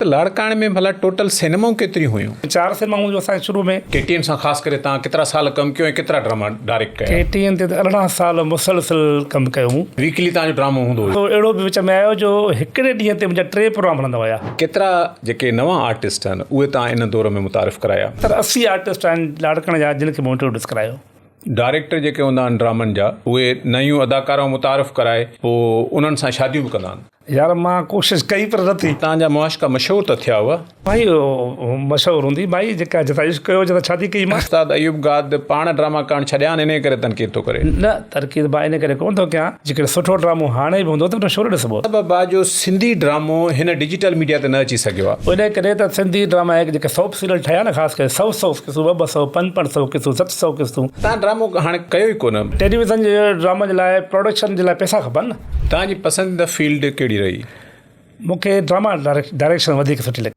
ته لاڙڪاڻي ۾ ڀلا ٽوٽل سئنيمائون ڪيتريون هيون؟ چار سئنيمائون هيون اسان کي شروع ۾. ڪي ٽي اين سان خاص ڪري توهان ڪيترا سال ڪم ڪيو ۽ ڪيترا ڊراما ڊائريڪٽ ڪيا؟ ڪي ٽي اين تي ته 18 سال مسلسل ڪم ڪيو مون. ويڪلي توهان جو ڊرامو هوندو هيو؟ اهڙو به وچ ۾ آيو جو هڪڙي ڏينهن تي منهنجا ٽي پروگرام هلندا هيا. ڪيترا جيڪي نوان آرٽسٽ آهن اهي توهان ان دور ۾ متعارف ڪرايا؟ ستر 80 آرٽسٽ آهن لاڙڪاڻي جا جن کي مون انٽروڊيوس ڪرايو. ڊائريڪٽر جيڪي هوندا آهن ڊرامن جا اهي نيون اداڪارائون متعارف ڪرائي پوء انهن سان شاديون به ڪندا آهن. يار مان ڪوشش ڪئي پر نه ٿي. تان جا معاشقا مشهور ته ٿيا هئا. ڀائي مشهور هوندي ڀائي جيڪا جتان عشق ڪيو جتان شادي ڪئي مان. استاد ايوب گاد پاڻ ڊراما ڪرڻ ڇڏيا آهن انهي ڪري تنقيد ٿو ڪري. نه تنقيد مان ان ڪري ڪونه ٿو ڪيان جيڪڏهن سٺو ڊرامو هاڻي به هوندو ته ان شو نه ڏسبو. سبب آ جو سنڌي ڊرامو هن ڊجيٽل ميڊيا تي نه اچي سگهيو آ. ان ڪري ته سنڌي ڊراما جيڪي سوپ سيريل ٺهيا نه خاص ڪري سئو سئو قسطون ٻه ٻه سئو پنج پنج سئو قسطون ست سئو قسطون. تان ڊرامو هاڻي ڪيو ئي ڪونه. ٽيليويزن جي ڊرامن جي لاء پروڊڪشن جي لاء پئسا کپن نه. توهان جي پسنديده فيلڊ ڪهڙي رهي؟ مون کي ڊراما ڊائريڪشن وڌيڪ سٺي لڳي.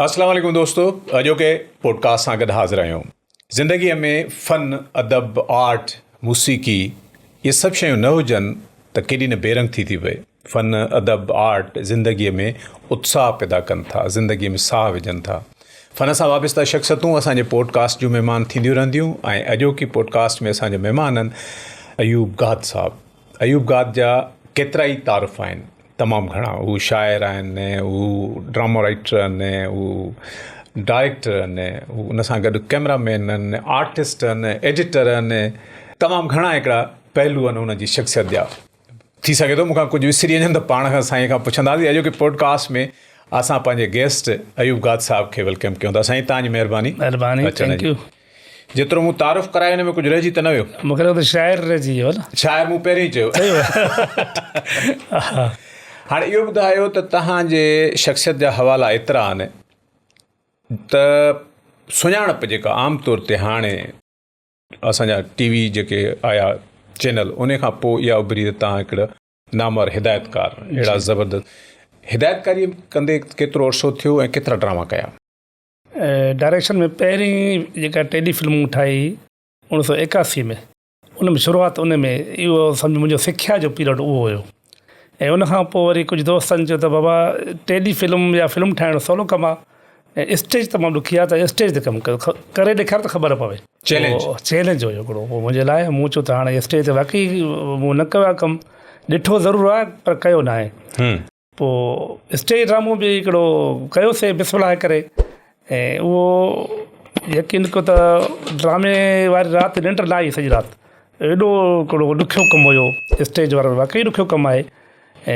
السلام عليڪم دوستو اڄوڪي پوڊڪاسٽ سان گڏ حاضر آهيون زندگي ۾ فن ادب آرٽ موسيقي اهي سڀ شيون نه هجن ته ڪيڏي نه بيرنگ ٿي ٿي پئي. فن، ادب، آرٽ زندگيء ۾ اتساهه پيدا ڪن ٿا، زندگيء ۾ ساهه وجهن ٿا. فن سان وابسته شخصيتون اسان جي پوڊ ڪاسٽ جون مهمان ٿينديون رهنديون ۽ اڄوڪي پوڊ ڪاسٽ ۾ اسان جا مهمان آهن ايوب گاد صاحب. ايوب گاد جا ڪيترائي تعارف آهن، تمام گهڻا. هو شاعر آهن، هو ڊرامو رائيٽر آهن، هو ڊائريڪٽر آهن، هو ان سان گڏ ڪئميرا مين آهن، آرٽسٽ آهن، ايڊيٽر آهن، تمام گهڻا هڪڙا پهلو آهن هن جي شخصيت جا. ٿي سگهي ٿو مون کان ڪجهه وسري وڃن ته پاڻ کان سائين کان پڇنداسين. اڄوڪي پوڊڪاسٽ ۾ اسان پنهنجي گيسٽ ايوب گاد صاحب کي welcome ڪيون ٿا. سائين توهان جي مهرباني. مهرباني thank you. جيترو مون تعارف ڪرايو ان ۾ ڪجهه رهجي ته نه ويو. مون کي لڳو ته شاعر رهجي ويو نه. شاعر مون پهرين ئي چيو. هاڻي اهو ٻڌايو ته توهان جي شخصيت جا حوالا ايترا آهن ته سڃاڻپ جيڪا عام طور تي هاڻي اسان جا ٽي وي جيڪي آيا چينل ان کان پوء اها اڀري ته تان هڪڙا نامور هدايتڪار اهڙا زبردست هدايتڪاري ڪندي ڪيترو عرصو ٿيو ۽ ڪيترا ڊراما ڪيا؟ ڊائريڪشن ۾ پهرين جيڪا ٽيلي فلم مون ٺاهي اوڻيهه سو 81 ۾ ان ۾ شروعات ان ۾ اهو سمجهه منهنجو سکيا جو پيريڊ اهو هيو ۽ ان کان پوء وري ڪجهه دوستن چيو ته بابا ٽيلي فلم يا فلم ٺاهڻ سولو ڪم آهي ۽ اسٽيج تمام ڏکي آهي ته اسٽيج تي ڪم ڪيو ڪري ڏيکار ته خبر پوي. چئلينج. چئلينج هيو هڪڙو اهو منهنجي لاء مون چيو ته هاڻي اسٽيج تي واقعي مون نه ڪيو آهي ڪم ڏٺو ضرور آهي پر ڪيو نه آهي پوء اسٽيج ڊرامو به هڪڙو ڪيوسي بسم الله ڪري ۽ اهو يقين ڪيو ته ڊرامي واري رات ننڊ نه آئي سڄي رات ايڏو هڪڙو ڏکيو ڪم هيو اسٽيج وارو واقعي ڏکيو ڪم آهي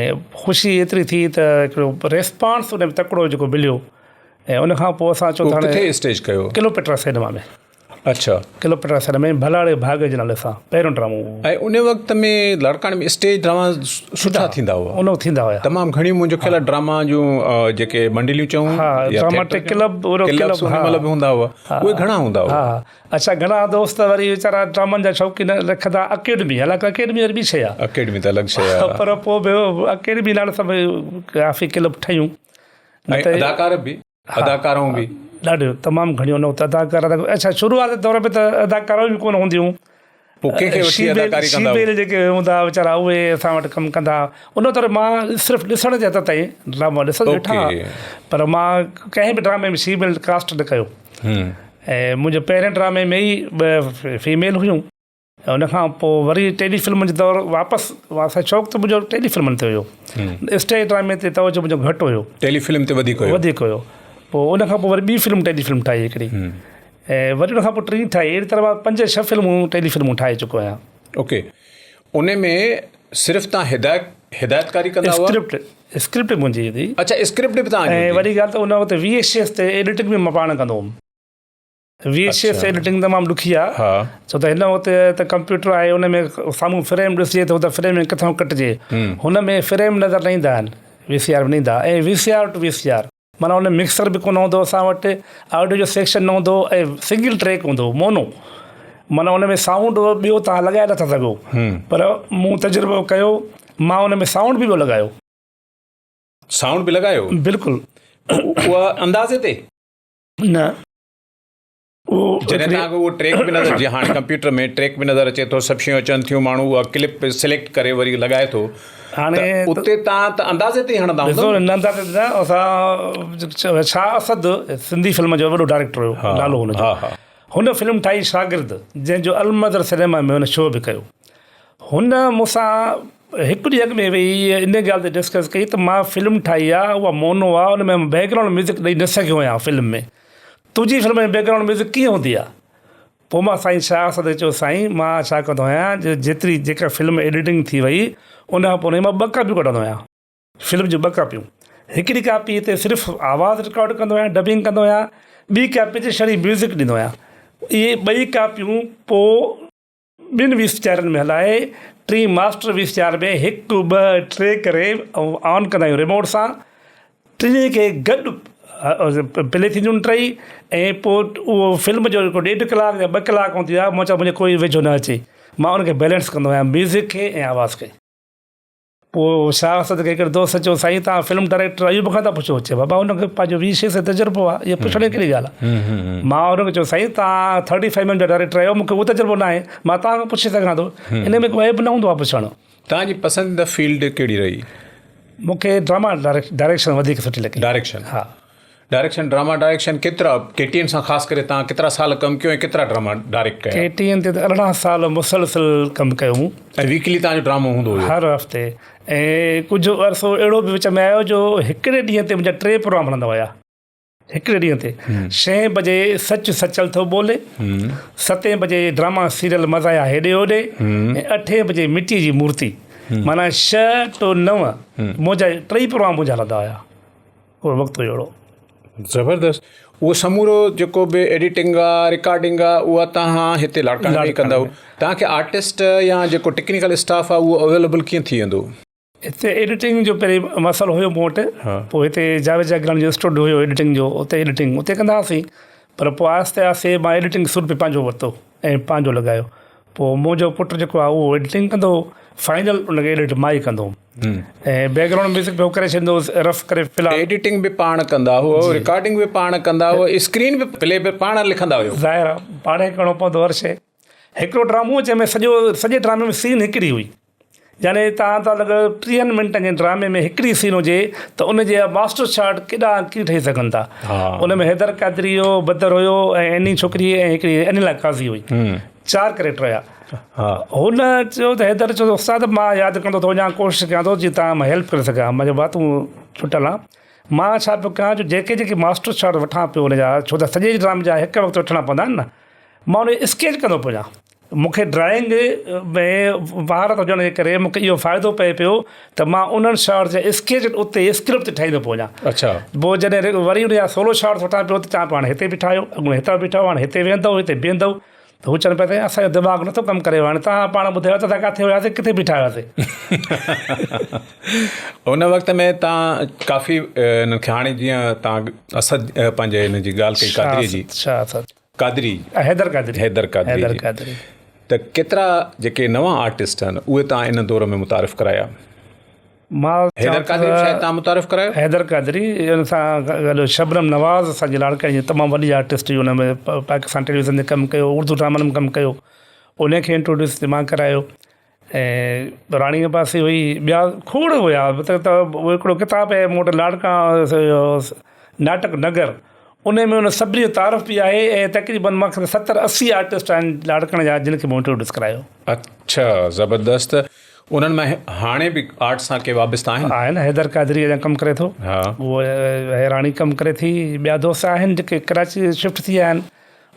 ۽ خوشي ايتري ٿي ته هڪڙو ريسپانس ان ۾ تڪڙو جيڪو مليو ۽ ان کان پوء اسان چيو ته هاڻي ڪٿي اسٽيج ڪيو؟ Cleopatra cinema ۾. اڇا. ڪلوپيٽرا سئنيما ۾ ڀلاڙي ڀاڳ جي نالي سان پهريون ڊرامو هو. ۽ ان وقت ۾ لاڙڪاڻي ۾ اسٽيج ڊراما سٺا ٿيندا هئا. ان وقت ٿيندا هيا. تمام گهڻيون منهنجو خيال آهي ڊراما جون جيڪي منڊليون چئون يا ڊراماٽڪ ڪلب ڪلبس ان مهل به هوندا هئا اهي گهڻا هوندا هئا. ها اڇا گهڻا دوست وري ويچارا ڊرامن جا شوقين رکندا اڪيڊمي حالانڪه اڪيڊمي وري ٻي شيء آهي. اڪيڊمي ته الڳ شيء آهي. پر پوء به اڪيڊمي نالي سان به ڪافي ڪلب ٺهيون. ۽ اداڪار به اداڪارائون به ڏاڍيون تمام گهڻيون ان وقت اداڪار اڇا شروعات دور ۾ ته اداڪارائون به ڪونه هونديون پوء ڪنهن کي وٺي اداڪاري ڪندا شيبيل جيڪي هوندا ويچارا اهي اسان وٽ ڪم ڪندا ان طرح مان صرف ڏسڻ جي حد تائين ڊرامو ڏسڻ ڏٺا پر مان ڪنهن به ڊرامي ۾ شيبيل ڪاسٽ نه ڪيو ۽ منهنجي پهرين ڊرامي ۾ ئي ٻه فيميل هيون ان کان پوء وري ٽيلي فلمن جو دور واپس شوق ته منهنجو ٽيلي فلمن تي هيو اسٽيج ڊرامي تي توجه منهنجو گهٽ هيو ٽيلي فلم تي وڌيڪ هيو وڌيڪ هيو پوء ان کان پوء وري ٻي فلم ٽيلي فلم ٺاهي هڪڙي ۽ وري ان کان پوء ٽين ٺاهي اهڙي طرح مان پنج ڇهه فلمون ٽيلي فلمون ٺاهي چڪو آهيان. اوڪي ان ۾ صرف تان هدايت هدايتڪاري ڪندا هئا؟ اسڪرپٽ اسڪرپٽ منهنجي هوندي. اڇا اسڪرپٽ به تان جي ۽ وڏي ڳالهه ته ان وقت وي ايڇ ايس تي ايڊيٽنگ به مان پاڻ ڪندو هوم. وي ايڇ ايس ايڊيٽنگ تمام ڏکي آ ڇو ته هن وقت ته ڪمپيوٽر آهي ان ۾ سامهون فريم ڏسجي ٿو ته فريم ڪٿان ڪٽجي هن ۾ فريم نظر نه ايندا آهن وي سي آر ۾ نه ايندا ۽ V C R to V C R معنيٰ ان مڪسر به ڪونه هوندو اسان وٽ آڊيو جو سيڪشن نه هوندو ۽ سنگل ٽريڪ هوندو مونو معنيٰ ان ۾ سائونڊ ٻيو تان لڳائي نٿا سگهو پر مون تجربو ڪيو مان ان ۾ سائونڊ به ٻيو لڳايو. سائونڊ به لڳايو؟ بلڪل. اها اندازي تي؟ نه. اهو جڏهن توهان کي اهو ٽريڪ به نظر جيئن هاڻي ڪمپيوٽر ۾ ٽريڪ به نظر اچي ٿو سڀ شيون اچن ٿيون ماڻهو اها ڪلپ سليڪٽ ڪري وري لڳائي ٿو هاڻي اتي توهان ته اندازي تي ئي هڻندا هوندؤ نه اندازي تي نه اسان شاهه اسد سنڌي فلم جو وڏو ڊائريڪٽر هيو نالو هن جو هن فلم ٺاهي شاگرد جنهن جو المظهر سئنيما ۾ هن شو به ڪيو هن مون سان هڪ ڏينهن اڳ ۾ ويهي ان ڳالهه تي ڊسڪس ڪئي ته مان فلم ٺاهي آهي اها مونو آهي ان ۾ بيڪ گرائونڊ ميوزڪ ڏئي نه سگهيو آهيان فلم ۾ تنهنجي فلم ۾ بيڪ گرائونڊ ميوزڪ ڪيئن هوندي آهي پوء مان سائين شاهه اسد کي چيو سائين مان ڇا ڪندو آهيان جو جيتري جيڪا فلم ايڊيٽنگ ٿي وئي ان کان پوء مان ٻه ڪاپيون ڪڍندو آهيان فلم جون ٻه ڪاپيون هڪڙي ڪاپي تي صرف آواز رڪارڊ ڪندو آهيان ڊبنگ ڪندو آهيان ٻي ڪاپي تي ڇڙي ميوزڪ ڏيندو آهيان اهي ٻئي ڪاپيون پوء ٻن وي سي آرن ۾ هلائي ٽين ماسٽر وي سي آر ۾ هڪ ٻه ٽي ڪري آن ڪندا آهيون ريموٽ سان ٽنهي کي گڏ پلي ٿينديون آهن ٽئي ۽ پوء اهو فلم جو جيڪو ڏيڍ ڪلاڪ يا ٻه ڪلاڪ هوندي آهي مان چوان منهنجي ڪوئي ويجهو نه اچي مان ان کي بيلنس ڪندو آهيان ميوزڪ کي ۽ آواز کي. پوء شاهه اسد کي هڪڙي دوست چيو، سائين توهان فلم ڊائريڪٽر ايوب کان ٿا پڇو؟ چي بابا ان کي پنهنجو 20 سي تجربو آهي، اهو پڇڻ جي ڪهڙي ڳالهه آهي؟ مان ان کي چيو سائين توهان ٿرٽي فائيو ايم ايم جا ڊائريڪٽر آهيو، مون کي اهو تجربو ناهي، مان توهان کان پڇي سگهان ٿو، ان ۾ ڪو عيب نه هوندو آهي پڇڻ. توهان جي پسنديده فيلڊ ڪهڙي رهي؟ مون کي ڊراما ڊائريڪشن وڌيڪ سٺي لڳي. ڊائريڪشن؟ ها. ڊائريڪشن ڊراما ڊائريڪشن ڪيترا ڪي ٽي اين سان خاص ڪري توهان ڪيترا سال ڪم ڪيو ۽ ڪيترا ڊراما ڊائريڪٽ ڪيا؟ ڪي ٽي اين تي ته 18 سال مسلسل ڪم ڪيو مون. ۽ ويڪلي توهان جو ڊرامو هوندو هيو؟ هر هفتي ۽ ڪجهه عرصو اهڙو به وچ ۾ آيو جو هڪڙي ڏينهن تي منهنجا ٽي پروگرام هلندا هيا هڪڙي ڏينهن تي ڇهين بجي سچ سچل ٿو ٻولي، ستين بجي ڊراما سيريل مزايا هيڏي هوڏي ۽ اٺين بجي مٽي جي مورتي معنيٰ ڇهه ٽو نو منهنجا ٽئي پروگرام منهنجا هلندا هيا. اهو وقت هيو اهڙو. زبردست اهو سمورو جيڪو به ايڊيٽنگ آ رڪارڊنگ آ اها توهان هتي لاڙڪاڻي ۾ ئي ڪندا هئو توهان کي آرٽسٽ يا جيڪو ٽيڪنيڪل اسٽاف آ اهو اويليبل ڪيئن ٿي ويندو؟ هتي ايڊيٽنگ جو پهرين مسئلو هيو مون وٽ پوء هتي جاويد جاگيراڻي جو اسٽوڊيو هيو ايڊيٽنگ جو اتي ايڊيٽنگ اتي ڪندا هئاسين پر پوء آهستي آهستي مان ايڊيٽنگ سوٽ به پنهنجو ورتو ۽ پنهنجو لڳايو پوء منهنجو پٽ جيڪو آهي اهو ايڊيٽنگ ڪندو هو فائنل ان کي ايڊٽ مان ئي ڪندو هوم ۽ بيڪ گرائونڊ ميوزڪ به هو ڪري ڇڏيندو هوس رف ڪري في الحال ايڊيٽنگ به پاڻ ڪندا هئو رڪارڊنگ به پاڻ ڪندا هئو اسڪرين به پلي به پاڻ لکندا هيو. ظاهر آهي پاڻ ئي ڪرڻو پوندو هر شيء هڪڙو ڊرامو جنهن ۾ سڄو سڄي ڊرامي ۾ سين هڪڙي هئي يعني تان ته لڳ ٽيهن منٽن جي ڊرامي ۾ هڪڙي سين هجي ته ان جي ماسٽر شاٽ ڪيڏا ڪيئن ٺهي سگهن ٿا ان ۾ حيدر قادري هيو بدر هيو ۽ ايني ڇوڪري ۽ هڪڙي انيلا قاضي هئي چار ڪريڪٽر هيا هن چيو ته حيدر چيو ته استاد مان ياد ڪندو ٿو وڃان ڪوشش ڪيان ٿو جي تان مان هيلپ ڪري سگهان مان چيو ڀاء تون ڇٽل آن مان ڇا پيو ڪيان جو جيڪي جيڪي ماسٽر شاٽ وٺان پيو ان جا ڇو ته سڄي ڊرامي جا هڪ وقت وٺڻا پوندا آهن نه مان ان کي اسڪيچ ڪندو پيو وڃان مون کي ڊرائنگ ۾ مهارت هجڻ جي ڪري مون کي اهو فائدو پئي پيو ته مان انهن شارٽس جا اسڪيچ اتي اسڪرپٽ تي ٺاهيندو پيو وڃان. اڇا. پوء جڏهن وري ان جا سولو شارٽس وٺان پيو ته چوان پيو هاڻي هتي به ٺاهيو اڳوڻي هتان به ٺاهيو هاڻي هتي ويهندؤ هتي بيهندؤ ته هو چون پيا ته اسان جو دماغ نٿو ڪم ڪري هاڻي توهان پاڻ ٻڌايو ته اسان ڪاٿي هياسين ڪٿي بيٺا هياسين. ان وقت ۾ توهان ڪافي انهن کي هاڻي جيئن توهان اسد پنهنجي هن جي ڳالهه ڪئي قادري جي. شاهه اسد. قادري. حيدر قادري. حيدر قادري حيدر جي. قادري. ته ڪيترا جيڪي نوان آرٽسٽ آهن اهي توهان ان دور ۾ متعارف ڪرايا؟ مان حيدر قادري به شايد توهان متعارف ڪرايو؟ حيدر قادري ان سان گڏ شبنم نواز اسان جي لاڙڪاڻي جي تمام وڏي آرٽسٽ هئي ان ۾ پاڪستان ٽيليويزن تي ڪم ڪيو اردو ڊرامن ۾ ڪم ڪيو ان کي انٽروڊيوس مان ڪرايو ۽ راڻي عباسي هئي ٻيا کوڙ هيا مطلب ته اهو هڪڙو ڪتاب آهي مون وٽ لاڙڪاڻو ناٽڪ نگر ان ۾ ان سڀني جو تعارف به آهي ۽ تقريبن مان کي 70 80 آرٽسٽ آهن لاڙڪاڻي جا جن کي مون انٽروڊيوس ڪرايو. اڇا زبردست انهن مان هاڻي به آرٽ سان ڪي وابسته آهن؟ آهن حيدر قادري اڃا ڪم ڪري ٿو ها اهو راڻي ڪم ڪري ٿي ٻيا دوست آهن جيڪي ڪراچي شفٽ ٿي ويا آهن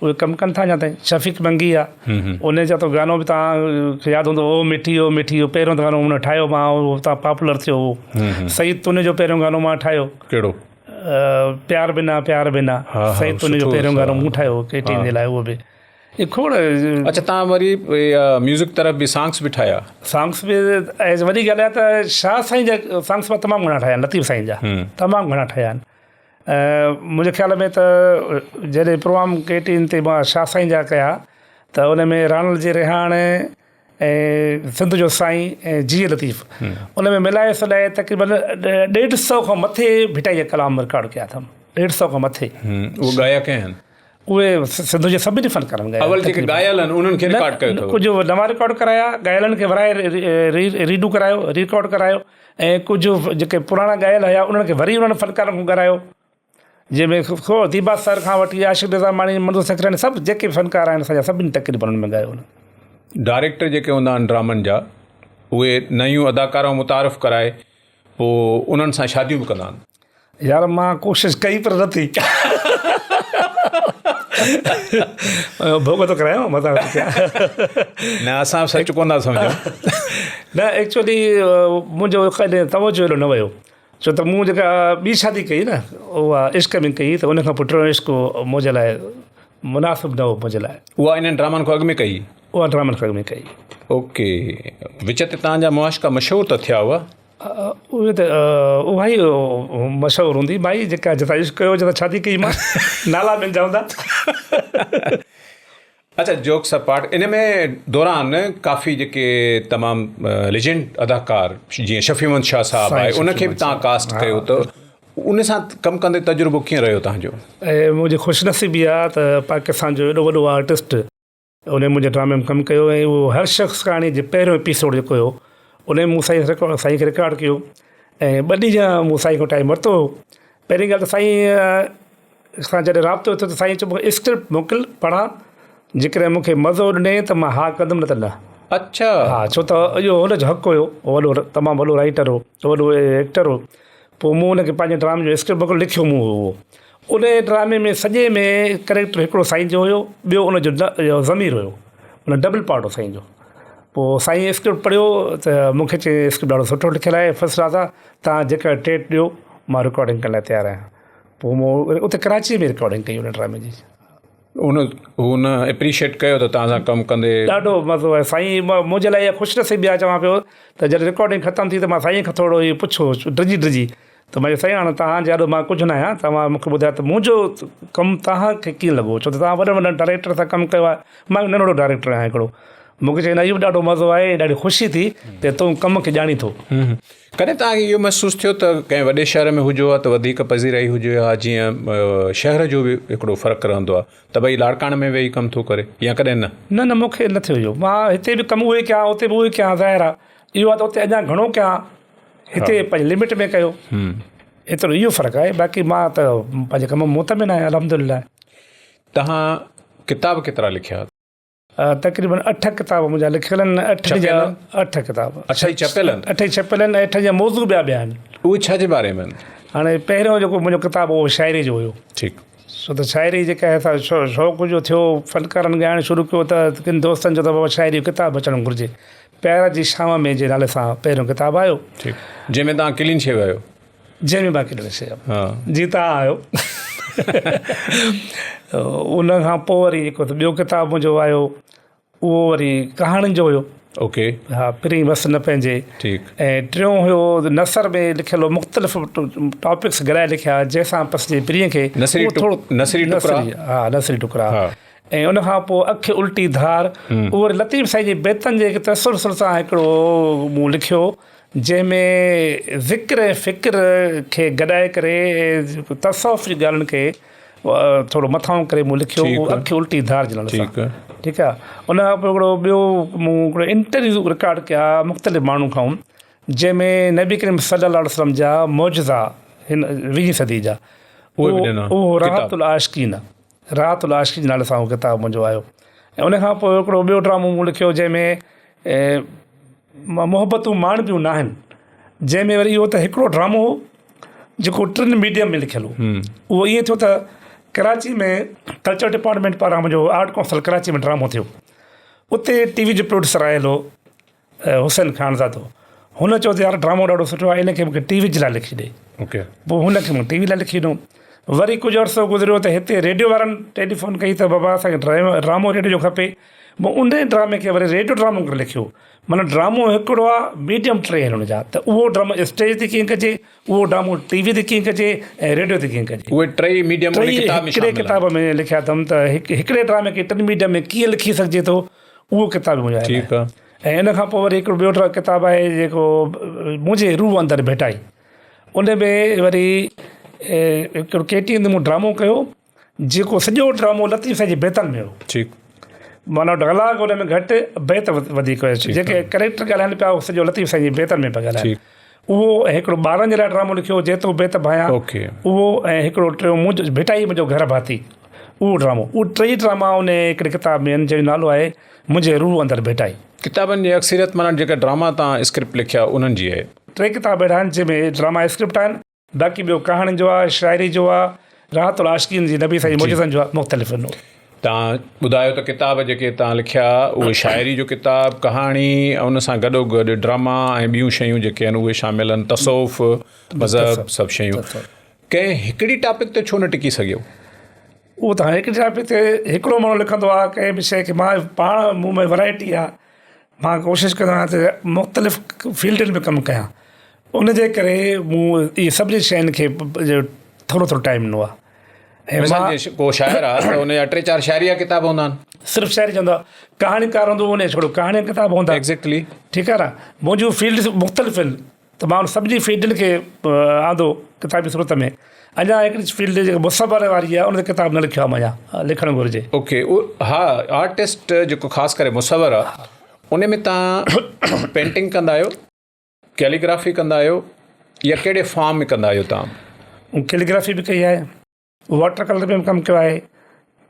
اهي ڪم ڪن ٿا اڃا تائين شفيق منگي آ ان جا ته گانو به توهان کي ياد هوندو او مٺي او مٺي اهو پهريون گانو ان ٺاهيو مان اهو تان پاپولر ٿيو هو سعيد تون جو پهريون گانو مان ٺاهيو ڪهڙو پيار بنا پيار بنا سعيد تون جو پهريون گانو مون ٺاهيو ڪي ٽي جي لاء اهو به اهي کوڙ اچا تان وري ميوزڪ طرف به سانگس به ٺاهيا سانگس به وڏي ڳالهه آهي ته شاهه سائين جا سانگس مان تمام گهڻا ٺاهيا لطيف سائين جا تمام گهڻا ٺاهيا آهن منهنجي خيال ۾ ته جڏهن پروگرام ڪي ٽي اين تي مان شاهه سائين جا ڪيا ته ان ۾ راڻل جي رهاڻ ۽ سنڌ جو سائين ۽ جيئي لطيف ان ۾ ملائي سلائي تقريبن ڏيڍ سئو کان مٿي ڀٽائي جا ڪلام رڪارڊ ڪيا اٿم ڏيڍ سئو کان مٿي. اهو ڳايا ڪنهن آهن؟ اهي سنڌ جي سڀني فنڪارن ڳايا. اول جيڪي ڳايل آهن انهن کي رڪارڊ ڪيو اٿو؟ ڪجهه نوان رڪارڊ ڪرايا، ڳايلن کي ورائي ريڊو ڪرايو، ريڪارڊ ڪرايو ۽ ڪجهه جيڪي پراڻا ڳايل هيا انهن کي وري انهن فنڪارن کان ڳارايو جنهن ۾ خو ديبا سر کان وٺي عاشق نظاماڻي، منظور سکراڻي سڀ جيڪي به فنڪار آهن اسان جا سڀني تقريبن انهن ۾ ڳايو. ڊائريڪٽر جيڪي هوندا آهن ڊرامن جا اهي نيون اداڪارائون متعارف ڪرائي پوء انهن سان شاديون به ڪندا آهن. يار مان ڪوشش ڪئي پر نه ٿي. ڀوڳ ٿو ڪرايان مزاق ٿو ڪيان. نه اسان به سچ ڪونه ٿا سمجهون. نه ايڪچولي منهنجو ڪڏهن توجه ايڏو نه ويو ڇو ته مون جيڪا ٻي شادي ڪئي نه اها عشق ۾ ڪئي ته ان کان پوء ٽيون عشق منهنجي لاء مناسب نه هو منهنجي لاء. اها انهن ڊرامن کان اڳ ۾ ڪئي؟ اها ڊرامن کان اڳ ۾ ڪئي. اوڪي وچ تي توهان جا معاشقا مشهور ته ٿيا هئا؟ اهي ته اها ئي مشهور هوندي ڀائي جيڪا جتان عشق ڪيو جتان شادي ڪئي مان نالا ٻين جا هوندا. اڇا جوڪس اپارٽ ان ۾ دوران ڪافي جيڪي تمام ليجنڊ اداڪار جيئن شفيع محمد شاهه صاحب آهي ان کي به توهان ڪاسٽ ڪيو ته ان سان ڪم ڪندي تجربو ڪيئن رهيو توهان جو؟ ۽ منهنجي خوش نصيبي آ ته پاڪستان جو ايڏو وڏو آرٽسٽ ان منهنجي ڊرامي ۾ ڪم ڪيو ۽ اهو هر شخص ڪهاڻي جي پهريون ايپيسوڊ جيڪو هيو ان ۾ مون سائين رڪارڊ سائين کي رڪارڊ ڪيو ۽ ٻه ڏينهن مون سائين کان ٽائيم ورتو هو پهرين ڳالهه ته سائين سان جڏهن رابطو ٿيو ته سائين چيو مونکي اسڪرپٽ موڪل پڙهان جيڪڏهن مونکي مزو ڏني ته مان ها ڪندم نه ته نه اڇا ها ڇو ته اهو هن جو حق هيو وڏو تمام وڏو رائيٽر هو وڏو ايڪٽر هو پوء مون ان کي پنهنجي ڊرامي جو اسڪرپٽ موڪليو لکيو مون هو اهو. ان ڊرامي ۾ سڄي ۾ ڪريڪٽر هڪڙو سائين جو هيو ٻيو ان جو ضمير هيو معنيٰ ڊبل پارٽ هو سائين جو. پوء سائين اسڪرپٽ پڙهيو ته مون کي چيائين اسڪرپٽ ڏاڍو سٺو لکيل آهي فرسٽ ڪلاس آهي توهان جيڪا ڊيٽ ڏيو مان رڪارڊنگ ڪرڻ لاء تيار آهيان. پوء مون اتي ڪراچيء ۾ رڪارڊنگ ڪئي ان ڊرامي جي. ان هن اپريشيٽ ڪيو ته توهان سان ڪم ڪندي. ڏاڍو مزو آيو سائين منهنجي لاء اها خوش نصيبي آهي چوان پيو ته جڏهن رڪارڊنگ ختم ٿي ته مان سائين کان ٿورو اهو پڇيو ڊڄي ڊڄي ته مان چيو سائين هاڻي توهان جي آڏو مان ڪجهه نه آهيان توهان مون کي ٻڌايو ته منهنجو ڪم توهان کي ڪيئن لڳو ڇو ته توهان وڏن وڏن ڊائريڪٽر سان ڪم ڪيو آهي مان ننڍڙو ڊائريڪٽر آهيان هڪڙو مون کي چيائين نه اهو به ڏاڍو مزو آيو ۽ ڏاڍي خوشي ٿي ته تون ڪم کي ڄاڻين ٿو. ڪڏهن توهان کي اهو محسوس ٿيو ته ڪنهن وڏي شهر ۾ هجو ها ته وڌيڪ پذيرائي هجي ها جيئن شهر جو به هڪڙو فرق رهندو آهي ته ڀئي لاڙڪاڻي ۾ ويهي ڪم ٿو ڪري يا ڪڏهن نه؟ نه نه مون کي نه ٿيو اهو مان هتي به ڪم اهو ئي ڪيان اتي به اهو ئي ڪيان ظاهر آهي اهو آهي ته اتي اڃا گهڻو ڪيان هتي پنهنجي لمٽ ۾ ڪيو ايترو اهو فرق آهي باقي مان ته پنهنجي ڪم ۾ مطمئن آهيان الحمدلله. توهان ڪتاب ڪيترا لکيا؟ تقريبن اٺ ڪتاب منهنجا لکيل آهن اٺ جا اٺ ڪتاب اٺ ئي ڇپيل آهن اٺ ئي ڇپيل آهن اٺ جا موضوع ٻيا ٻيا آهن اهي ڇا جي باري ۾ آهن هاڻي پهريون جيڪو منهنجو ڪتاب هو شاعري جو هيو ٺيڪ ڇو ته شاعري جيڪا آهي سا شوق جو ٿيو فنڪارن ڳائڻ شروع ڪيو ته ڪن دوستن چيو ته بابا شاعري جو ڪتاب اچڻ گهرجي پيار جي شام ۾ جي نالي سان پهريون ڪتاب آيو ٺيڪ جنهن ۾ توهان ڪلين شيو آهيو جنهن ۾ باقي ڏني شيو جي توهان آهيو ان کان پوء وري جيڪو ٻيو ڪتاب منهنجو آيو اهو وري ڪهاڻين جو هيو اوڪي ها پرين وس نه پنهنجي ٺيڪ ۽ ٽيون هيو نثر ۾ لکيل هو مختلف ٽاپڪس گڏائي لکيا جنهن سان پسجي پرين کي نثري ٿورو نثري ٽڪرا ها نثري ٽڪرا ۽ ان کان پوء اک الٽي ڌار اهو وري لطيف سائين جي بيتن جي تسلسل سان هڪڙو مون لکيو جنهن ۾ ذڪر ۽ فڪر کي گڏائي ڪري تصوف جي ڳالهين کي ٿورو مٿانهون ڪري مون لکيو اهو اک الٽي ڌار جي نالي سان ٺيڪ آهي ان کان پوء هڪڙو ٻيو مون هڪڙو انٽرويو رڪارڊ ڪيا مختلف ماڻهن کان جنهن ۾ نبي ڪريم صلي الله عليه وسلم جا معجزا هن ويهين صدي جا اهو راحت العاشقين راحت العاشقين جي نالي سان اهو ڪتاب منهنجو آيو ۽ ان کان پوء هڪڙو ٻيو ڊرامو مون لکيو جنهن ۾ محبتون ماڻبيون ناهن جنهن ۾ وري اهو ته هڪڙو ڊرامو هو جيڪو ٽن ميڊيم ۾ لکيل هو اهو ائين ٿيو ته ڪراچي ۾ ڪلچر ڊپارٽمينٽ پاران منهنجو آرٽ ڪائونسل ڪراچي ۾ ڊرامو ٿيو اتي ٽي وي جو پروڊيوسر آيل هو حسين خانزادو هن چيو ته يار ڊرامو ڏاڍو سٺو آهي ان کي مونکي ٽي وي جي لاء لکي ڏي پوء هن کي مون ٽي وي لاء لکي ڏنو وري ڪجهه عرصو گذريو ته هتي ريڊيو وارن ٽيليفون ڪئي ته بابا اسانکي ڊرامو ريڊيو جو کپي مون انهي ڊرامي کي وري ريڊيو ڊرامو ڪري لکيو. معنيٰ ڊرامو هڪڙو آ ميڊيم ٽي آهن ان جا ته اهو ڊرامو اسٽيج تي ڪيئن ڪجي، اهو ڊرامو ٽي وي تي ڪيئن ڪجي ۽ ريڊيو تي ڪيئن ڪجي. اهي ٽئي ميڊيم انهي ٽئي ڪتاب ۾ هڪڙي شامل آهن. ڪتاب ۾ لکيا اٿم ته هڪڙي ڊرامي کي ٽن ميڊيم ۾ ڪيئن لکي سگهجي ٿو اهو ڪتاب به منهنجو آيل ٺيڪ آهي. آ. ۽ ان کان پوء وري هڪڙو ٻيو ڪتاب آهي جيڪو منهنجي روح اندر ڀيٽائي ان ۾ وري هڪڙو ڪي ٽي اين تي مون ڊرامو ڪيو. جيڪو سڄو ڊرامو لطيف سائين جي بيتن ۾ هو. ٺيڪ. معنيٰ ڊائلاگ ان ۾ گهٽ بيت وڌيڪ هيا. جيڪي ڪريڪٽر ڳالهائن پيا اهو سڄو لطيف سائين جي بيتن ۾ پيا ڳالهائن. اهو ۽ هڪڙو ٻارن جي لاء ڊرامو لکيو جيتو بيت ڀانيان اهو ۽ هڪڙو ٽيون منهنجو ڀٽائي منهنجو گهر ڀاتي اهو ڊرامو اهي ٽئي ڊراما ان هڪڙي ڪتاب ۾ آهن جنهن جو نالو آهي منهنجي روح اندر ڀٽائي. ڪتابن جي اڪثريت معنيٰ جيڪا ڊراما تان اسڪرپٽ لکيا انهن جي آهي. ٽي ڪتاب اهڙا آهن جنهن ۾ ڊراما اسڪرپٽ آهن. باقي ٻيو ڪهاڻين جو آهي، شاعري جو آهي، راحت العاشقين جي نبي سائين جي معجزن جو آهي مختلف آهن. توهان ٻڌايو ته ڪتاب جيڪي توهان لکيا اهي شاعري جو ڪتاب، ڪهاڻي ۽ ان سان گڏو گڏ ڊراما ۽ ٻيون شيون جيڪي آهن اهي شامل آهن تصوف، مذهب سڀ شيون ڪنهن هڪڙي ٽاپڪ تي ڇو نه ٽڪي سگهيو؟ اهو ته هاڻي هڪڙي ٽاپڪ تي هڪڙو ماڻهو لکندو آهي ڪنهن به شيء کي مان پاڻ مون ۾ ورائٽي آهي مان ڪوشش ڪندو آهيان ته مختلف فيلڊن ۾ ڪم ڪيان ان جي ڪري مون اهي سڀني شين کي ٿورو ٿورو ٽائيم ڏنو آهي ۽ مثال جي ڪو شاعر آهي ته ان جا ٽي چار شاعري جا ڪتاب هوندا آهن. صرف شاعري چوندو آهي ڪهاڻيڪار هوندو ان جو ڇڙو ڪهاڻي جا ڪتاب هوندا. ايگزيڪٽلي. ٺيڪ آهي نه منهنجون فيلڊس مختلف آهن ته مان ان سڀني فيلڊن کي آندو ڪتابي صورت ۾ اڃا هڪڙي فيلڊ جيڪا مصور واري آهي ان تي ڪتاب نه لکيو آهي مان اڃا لکڻ گهرجي. اوڪي ها آرٽسٽ جيڪو خاص ڪري مصور آهي ان ۾ تان پينٽنگ ڪندا آهيو ڪيليگرافي ڪندا آهيو يا ڪهڙي فارم ۾ ڪندا آهيو تان؟ ڪيليگرافي به ڪئي آهي. واٽر ڪلر ۾ به ڪم ڪيو آهي،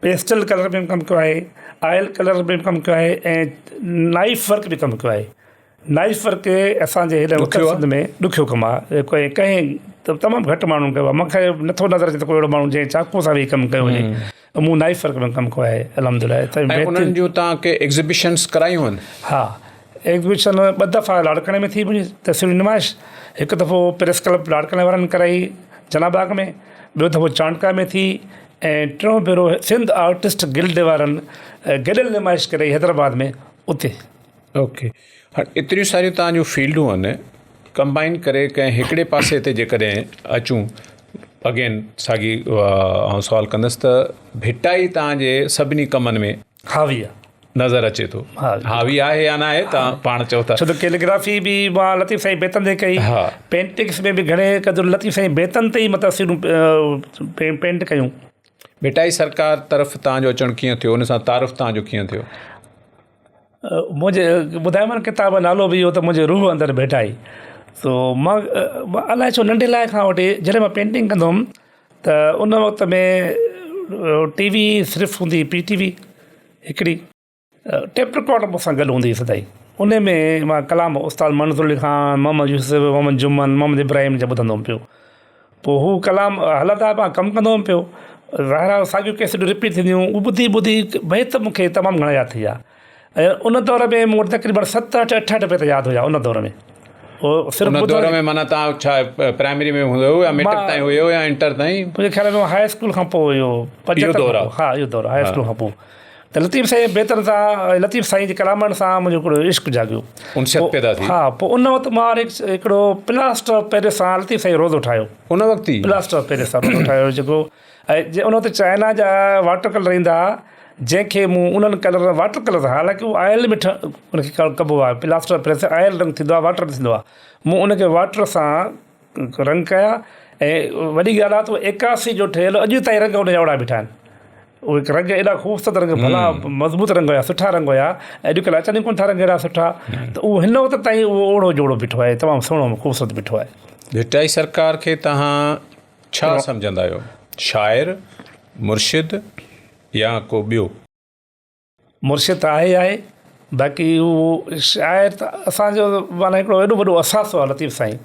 پيسٽل ڪلر ۾ به ڪم ڪيو آهي، آئل ڪلر ۾ به ڪم ڪيو آهي ۽ نائيف ورڪ به ڪم ڪيو آهي. نائيف ورڪ اسان جي هن اتر سنڌ ۾ ڏکيو ڪم آهي ڪنهن تمام گهٽ ماڻهن ڪيو آهي مون کي نٿو نظر اچي ته ڪو اهڙو ماڻهو جنهن چاقو سان ويهي ڪم ڪيو هجي. مون نائيف ورڪ ۾ ڪم ڪيو آهي الحمد لله. ۽ انهن جون توهان ڪي ايگزيبيشنس ڪرايون آهن؟ ها ايگزيبيشن ٻه دفعا لاڙڪاڻي ۾ ٿي منهنجي تصويري نمائش هڪ دفعو پريس ڪلب لاڙڪاڻي وارن ڪرائي جناح باغ ۾ ٻيو دفعو چانڊڪا ۾ ٿي ۽ ٽيون ڀيرو سنڌ آرٽسٽ گلڊ وارن گڏيل نمائش ڪرائي حيدرآباد ۾ اتي. اوڪي هاڻ ايتريون ساريون توهان جون فيلڊون آهن ڪمبائن ڪري ڪنهن هڪڙي پاسي تي جيڪڏهن اچون اگين ساڳي آئون سوال ڪندس ته ڀٽائي توهان جي سڀني ڪمن ۾ حاوي آهي نظر اچي ٿو حاوي آهي يا نه آهي توهان پاڻ چئو ٿا ڇو ته ڪيليگرافي به مان لطيف سائين بيتن تي ڪئي پينٽنگس ۾ به گهڻي قدر لطيف سائين بيتن تي ئي مان تصويرون پينٽ ڪيون. ڀٽائي سرڪار طرف توهان جو اچڻ ڪيئن ٿيو ان سان تعارف توهان جو ڪيئن ٿيو؟ منهنجي ٻڌايو نه ڪتاب جو نالو به اهو ته منهنجي روح اندر ڀيٽائي سو مان الائي ڇو ننڍي لاء کان وٺي جڏهن مان پينٽنگ ڪندو هئم ته ان وقت ۾ ٽي وي صرف هوندي هئي پي ٽي وي هڪڙي ٽيپ رڪارڊ مون سان گڏ هوندي هئي سدائين ان ۾ مان ڪلام استاد منظور علي خان محمد يوسف محمد جمن محمد ابراهيم جا ٻڌندو هئم پيو پوء هو ڪلام هلندا مان ڪم ڪندو هئم پيو ظاهر آهي ساڳيون ڪيسٽون رپيٽ ٿينديون هيون اهو ٻڌي ٻڌي بيت مون کي تمام گهڻا ياد ٿي ويا ۽ ان دور ۾ مون وٽ تقريبن ست اٺ اٺ اٺ بيت ياد هيا ان دور ۾ اهو صرف ان دور ۾ معنيٰ توهان ڇا پرائمري ۾ هوندو هيو يا ميٽرڪ تائين هيو يا انٽر تائين؟ منهنجي خيال ۾ هاء اسڪول کان پوء هيو اهو دور آهي ها اهو دور هاء اسڪول کان پوء ته لطيف سائين بيتن سان لطيف سائين جي ڪلامن سان منهنجو هڪڙو عشق جاڳيو انسيت پيدا ٿي ها پوء ان وقت مان هڪڙو پلاسٽر آف پيرس سان لطيف سائين روزو ٺاهيو ان وقت ئي پلاسٽر آف پيرس سان روزو ٺاهيو جيڪو ۽ ان وقت چائنا جا واٽر ڪلر ايندا هئا جنهن کي مون انهن ڪلر واٽر ڪلر سان حالانڪه اهو آئل ۾ ان کي ڪبو آهي پلاسٽر آف پيرس آئل رنگ ٿيندو آهي واٽر ٿيندو آهي مون ان کي واٽر سان رنگ ڪيا ۽ وڏي ڳالهه آهي ته ايڪاسي جو ٺهيل اڄ تائين رنگ ان جا اوڙا بيٺا آهن اهي رنگ ايڏا خوبصورت رنگ ڀلا مضبوط رنگ هيا سٺا رنگ هيا اڄڪلهه اچن ئي ڪونه ٿا رنگ اهڙا سٺا ته اهو هن وقت تائين اهو اوڙو جوڙو بيٺو آهي تمام سهڻو خوبصورت بيٺو آهي. ڀٽائي سرڪار کي توهان ڇا سمجهندا آهيو؟ شاعر، مرشد يا ڪو ٻيو؟ مرشد ته آهي ئي آهي باقي هو شاعر ته اسان جو معنيٰ هڪڙو ايڏو وڏو اثاثو آهي لطيف سائين.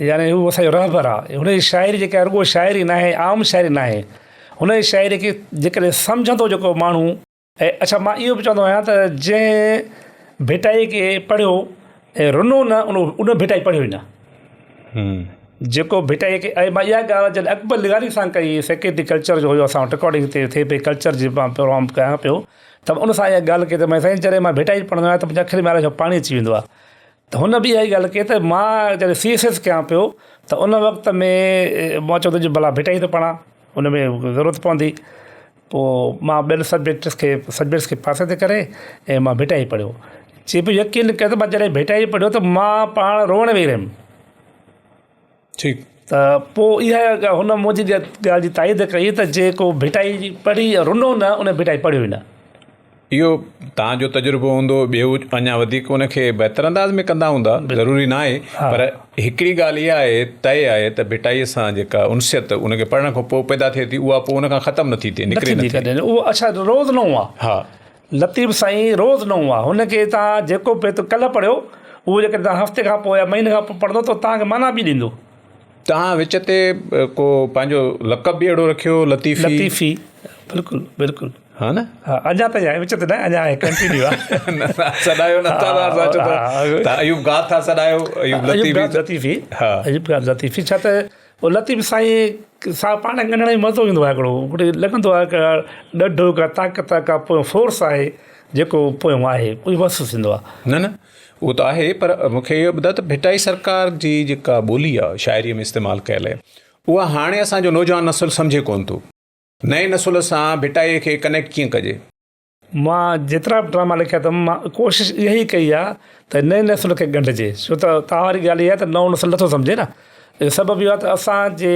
يعني هو اسان جو رهبر آ. هن جي شاعري جيڪا رڳو شاعري ناهي، عام شاعري ناهي. هن جي شاعري کي جيڪڏهن سمجهندو جيڪو ماڻهو ۽ اڇا مان اهو به چوندو آهيان ته جنهن ڀٽائي کي پڙهيو ۽ رنو نه ان ڀٽائي پڙهيو ئي نه. جيڪو ڀٽائي کي ۽ مان اها ڳالهه جڏهن اڪبر لغاري سان ڪئي سيڪريٽري ڪلچر جو هيو اسان وٽ رڪارڊنگ هتي ٿئي پئي ڪلچر جي مان پروگرام ڪيان پيو ته ان سان اها ڳالهه ڪئي ته مان سائين جڏهن مان ڀٽائي پڙهندو آهيان ته منهنجي اکين ۾ الائي ڇو پاڻي اچي ويندو آهي. ته هن به اها ئي ڳالهه ڪئي ته مان جڏهن سي ايس ايس ڪيان پيو ته ان وقت ۾ مان چيو ته ڀلا ڀٽائي ٿو پڙهان ان ۾ ضرورت پوندي پوء مان ٻين سبجيڪٽس کي سبجيڪٽس کي پاسي تي ڪري ۽ مان ڀٽائي پڙهيو چي پيو يقين ڪر ته مان جڏهن ڀٽائي پڙهيو ته مان پاڻ روئڻ ويهي رهيم. ٺيڪ. ته پوء اها هن منهنجي ڳالهه جي تائيد ڪئي ته جيڪو ڀٽائي جي پڙهي رنو نه ان ڀٽائي پڙهيو ئي نه. اهو توهان جو تجربو هوندو ٻيو اڃا وڌيڪ ان کي بهتر انداز ۾ ڪندا هوندا ضروري نه آهي پر هڪڙي ڳالهه اها آهي طئي آهي ته ڀٽائي سان جيڪا انسيت ان کي پڙهڻ کان پوء پيدا ٿئي ٿي اها پوء ان کان ختم نٿي ٿئي نڪري نٿي ڪڏهن اهو اڇا روز نئون آهي ها لطيف سائين روز نئون آهي هن کي توهان جيڪو بيت ڪلهه پڙهيو اهو جيڪڏهن توهان هفتي کان پوء يا مهيني کان پوء پڙهندو ته توهان کي معنيٰ ٻي ڏيندو. توهان وچ تي ڪو پنهنجو لقب به اهڙو رکيو لطيفي. لطيفي بلڪل بلڪل. ها نه. ها اڃا تائين آهي وچ تي نه اڃا آهي ڪنٽينيو آهي. نه سڏايو نه ٿا توهان سان چئو ٿا ايوب گاد ٿا سڏايو ايوب لطيفي. ايوب گاد لطيفي ها ايوب گاد لطيفي ڇا ته اهو لطيف سائين سان پاڻ ڳنڍڻ ۾ مزو ايندو آهي هڪڙو هڪڙي لڳندو آهي ڪا ڏڍ ڪا طاقت ڪا پويون فورس آهي جيڪو پويون آهي اهو محسوس ٿيندو آهي. نه نه اهو ته آهي پر مون کي اهو ٻڌاء ته ڀٽائي سرڪار جي جيڪا ٻولي آهي شاعريء ۾ استعمال ڪيل آهي اها هاڻي اسان جو نوجوان نسل سمجهي ڪونه ٿو. نئين نسل سان ڀٽائيء کي ڪنيڪٽ ڪيئن ڪجي؟ مان جيترا به ڊراما لکيا اٿم مان ڪوشش اها ئي ڪئي آهي ته نئين نسل کي ڳنڍجي ڇو ته توهان واري ڳالهه اها آهي ته نئون نسل نٿو سمجهي نه اهو سبب اهو آهي ته اسان جي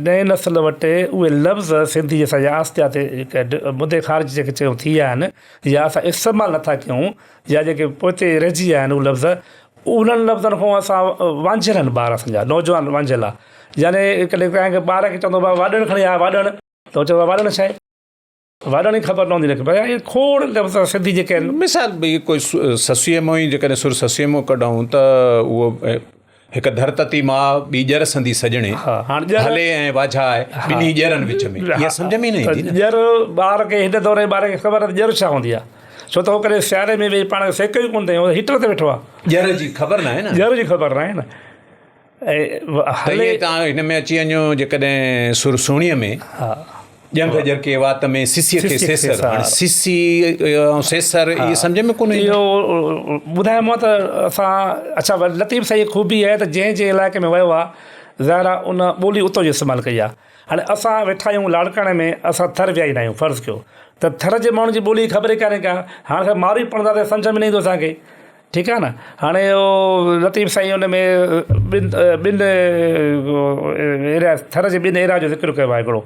نئين نسل وٽ اهي لفظ سنڌي اسان جا آهستي آهستي مدي خارج جيڪي چئون ٿي ويا آهن يا اسان استعمال نٿا ڪيون يا جيڪي پوئتي رهجي ويا آهن اهي لفظ انهن لفظن کان اسان وانجهيل آهن ٻار اسان جا نوجوان وانجهيل آهي يعني ڪڏهن ڪنهن کي ٻار کي چوندو بابا واڏڻ کڻي آ واڏڻ ته هو چوندو آهي واڏڻ ڇا آهي؟ واڏڻ جي خبر نه هوندي هن کي ڀيا اهي کوڙ لفظ سنڌي جيڪي آهن. مثال ڀئي ڪوئي سسئيء مان ئي جيڪڏهن سر سسئيء مان ڪڍون ته اهو هڪ ڌر تتي ماء ٻي ڄر سندي سڄڻي هلي ۽ واجهائي ٻنهي ڄرن وچ ۾ اها سمجهه ۾ ئي نه ايندي نه. ڄر ٻار کي هن دور جي ٻار کي خبر نه ڄر ڇا هوندي آهي ڇو ته هو ڪڏهن سياري ۾ ويهي پاڻ کي سيڪيو ئي ڪونه اٿئي هو هيٽر تي ويٺو آهي. ڄر جي خبر ناهي نه. ڄر جي خبر ناهي نه. ته ائين توهان هن ۾ اچي وڃو جيڪڏهن سر سهڻيء ۾ ڄنگهه ڄرڪي وات ۾ سسيء کي سيسر هاڻي سسي ۽ سيسر اهي سمجهه ۾ ڪونه ايندو. اهو ٻڌايومانو ته اسان اڇا لطيف سائين جي خوبي آهي ته جنهن جنهن علائقي ۾ ويو آهي ظاهر آهي ان ٻولي اتو جي استعمال ڪئي آهي هاڻي اسان ويٺا آهيون لاڙڪاڻي ۾ اسان ٿر ويا ئي نه آهيون فرض ڪيو ته ٿر جي ماڻهن جي ٻولي خبر ئي ڪانهي ڪا هاڻي اسان مارئي پڙهنداسين سمجهه ۾ نه ايندو اسان کي ٺيڪ آ نه هاڻي اهو لطيف سائين ان ۾ ٻن ٻن ايريا ٿر جي ٻن ايريا جو ذڪر ڪيو آهي هڪڙو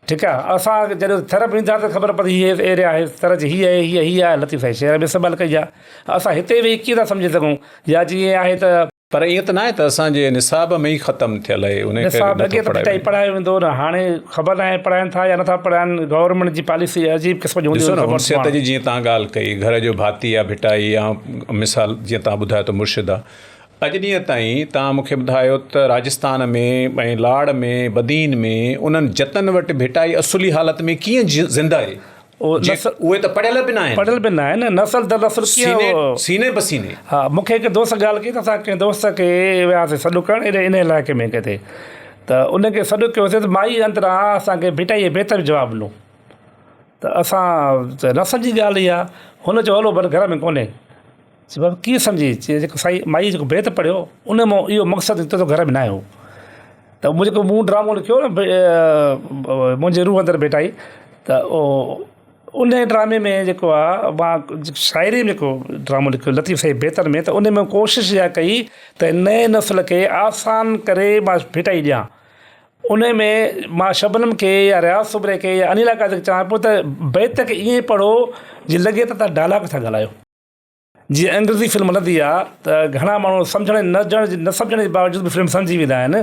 ٺيڪ آ اسان جڏهن ٿر ۾ ويندا ته خبر پوندي هي ايريا آهي ٿر جي هي آهي هي هي آهي لطيف سائين شعر ۾ سڀ ڪئي آ اسان هتي ويهي ڪيئن ٿا سمجهي سگهون يا جيئن آهي ته پر ائين ته ناهي ته اسان جي نصاب ۾ ئي ختم ٿيل آهي انهي ڪري نصاب اڳي ته ڀٽائي پڙهايو ويندو هو نه هاڻي خبر ناهي پڙهائن ٿا يا نٿا پڙهائن گورنمينٽ جي پاليسي عجيب قسم جي هوندي ڏسو نه انسيت جي جيئن توهان ڳالهه ڪئي گهر جو ڀاتي آ ڀٽائي يا مثال جيئن توهان ٻڌايو ته مرشد آ اڄ ڏينهن تائين توهان مون کي ٻڌايو ته راجستان ۾ ۽ لاڙ ۾ بدين ۾ انهن جتن وٽ ڀٽائي اصلي حالت ۾ ڪيئن زنده آهي اهي ته پڙهيل به ناهن. پڙهيل به ناهن نسل در نسل ڪيئن سيني سيني به سيني. ها مون کي هڪ دوست ڳالهه ڪئي ته اسان ڪنهن دوست کي وياسين سڏ ڪرڻ ايڏي انهي علائقي ۾ ڪٿي ته ان کي سڏ ڪيوسين ته مائي اندران اسان کي ڀٽائي جي بيت جو جواب ڏنو ته اسان ته نه سمجهي ڳالهه اها هن چيو هلو ڀلي گهر ۾ ڪونهي چي بابا ڪيئن سمجهي چي جيڪو سائين مائي جيڪو بيت پڙهيو ان مان اهو مقصد نڪتو ته گهر ۾ ناهي هو ته مون جيڪو مون ڊرامو لکيو نه منهنجي روح اندر ڀيٽائي ته ان ڊرامي ۾ جيڪو آهي مان شاعري ۾ جيڪو ڊرامو لکيو لطيف سائين بيتن ۾ ته ان ۾ ڪوشش اها ڪئي ته نئين نسل کي آسان ڪري مان ڀيٽائي ڏيان ان ۾ مان شبنم کي يا رياض سومري کي يا انيلا قاضي کي چوان پيو ته بيت کي ائين پڙهو جيئن لڳي ته توهان ڊائلاگ ٿا ڳالهايو. جيئن انگريزي فلم هلندي آ ته گهڻا ماڻهو سمجهڻ نه جڻ نه سمجهڻ جي باوجود به فلم سمجهي ويندا آهن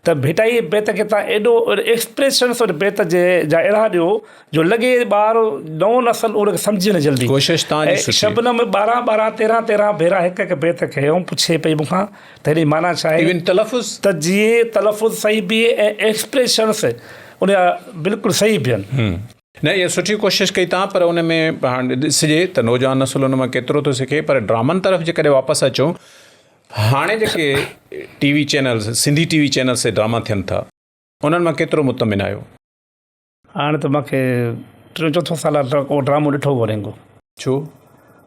ته ڀٽائي بيت کي تان ايڏو ايڪسپريشنس ان بيت جي جا اهڙا ڏيو جو لڳي ٻار نئون نسل ان کي سمجهي وڃي جلدي ڪوشش تان جي سٺي. شبنم ٻارهن ٻارهن تيرهن تيرهن ڀيرا هڪ هڪ بيت کي ۽ پڇي پئي مون کان ته هن جي معنيٰ ڇا آهي ايون تلفظ ته جيئن تلفظ صحيح بيهي ۽ ايڪسپريشنس ان جا بلڪل صحيح بيهن. نه اها سٺي ڪوشش ڪئي تان پر ان ۾ هاڻ ڏسجي ته نوجوان نسل ان مان ڪيترو ٿو سکي پر ڊرامن طرف جيڪڏهن واپس اچون هاڻي جيڪي T V channels Sindhi T V channels تي ڊراما ٿين ٿا انهن مان ڪيترو مطمئن آهيو؟ هاڻي ته مونکي ٽيون چوٿون سال آهي ڪو ڊرامو ڏٺو ڪونهي ڪو. ڇو؟